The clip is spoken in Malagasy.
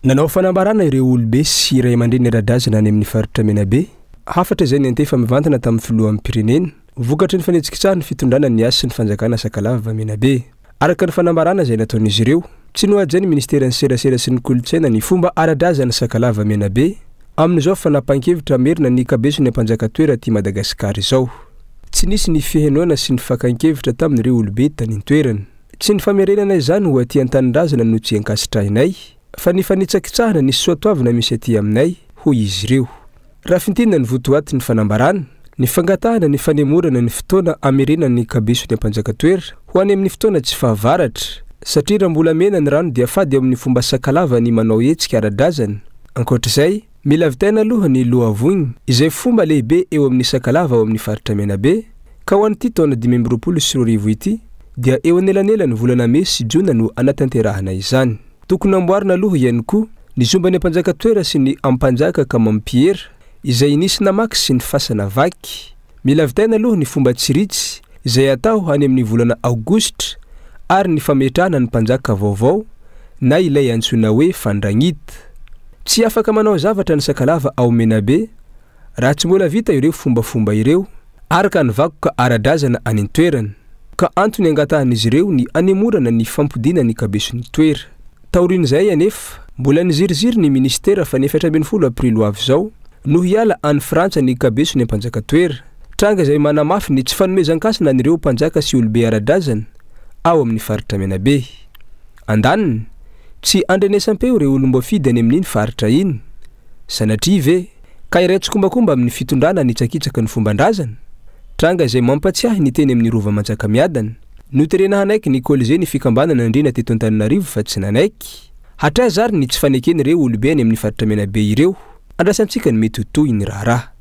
Nanao fanambarana ireo olobe sy ray aman-dreny ara-drazana any amin'ny faritra Menabe. Hafatra izay niantefa mivantana tamin'ny filoham-pirenena, vokatry ny fanitsikitsahan'ny fitondrana ny hasin'ny fanjakana Sakalava Menabe. Araka ny fanambarana izay nataon'izy ireo, tsy nohajain'ny ministeran'ny serasera sy ny kolontsaina ny fomba ara-drazan'ny Sakalava Menabe amin'izao fanapahan-kevitra hamerina ny kabeson'ny Ampanjakatoera aty Madagasikara izao. Tsy nisy ny fihainoana sy ny fakan-kevitra tamin'ireo olobe tany an-toerana. Tsy ny famerenana izany ho aty an-tanindrazana no tsy ankasitrahinay, fa ny fanitsakitsahana ny soatoavina misy aty aminay, hoy izy ireo. Raha fintinina ny votoatin'ny fanambarana, ny fangatahana ny fanemorana ny fotoana hamerenana ny kabeson'ny Ampanjakatoera ho any amin'ny fotoana tsy fahavaratra, satria raha mbola mena ny rano dia fady eo amin'ny fomba sakalava ny manao hetsika ara-drazana. Ankoatra izay, mila vitaina aloha ny Lohavoigny, izay fomba lehibe eo amin'ny Sakalava ao amin'ny faritra Menabe, ka ho an'ity taona 2025 ity dia eo anelanelan'ny volana mey sy jona no hanatanterahana izany. Tokony hamboarina aloha ihany koa ny zomban'ny Ampanjakatoera sy ny Ampanjaka Kamampiera izay nisy namaky sy ny fasana vaky. Mila vitaina aloha ny fomba tsiritsy izay atao any amin'ny volana aogositra ary ny fametrahana ny mpanjaka vaovao na ilay antsoina hoe fandragnita. Tsy afaka manao zavatra ny Sakalava ao Menabe Raha tsy mbola vita ireo fombafomba ireo, araka ny vakoka ara-drazana any an-toerana, ka antony angatahan'izy ireo ny hanemorana ny fampodiana ny kabeson'ny toera. Taorian'izay anefa, mbola niziriziry ny minisitera fa ny 14 aprily ho avy izao no hiala any Frantsa ny kabeson'ny Ampanjaka Toera, tranga izay manamafy ny tsy fanomezan-kasina an'ireo mpanjaka sy olobe ara-drazana ao amin'ny faritra Menabe. Andaniny, tsy andrenesam-peo ireo olom-boafidy any amin'iny faritra iny. Sanatria ve ka iray tsikombakomba amin'ny fitondrana hanitsakitsaka ny fomban-drazana? Tranga izay mampatsiahy ny teny amin'ny Rova Manjakamiadana. Noterena hanaiky ny Colisée ny fikambanana Andriana teto Antananarivo fa tsy nanaiky. Hatraiza ary ny tsy faneken'ireo olobe any amin'ny faritra Menabe ireo? Andrasantsika ny mety ho tohin'ny raharaha.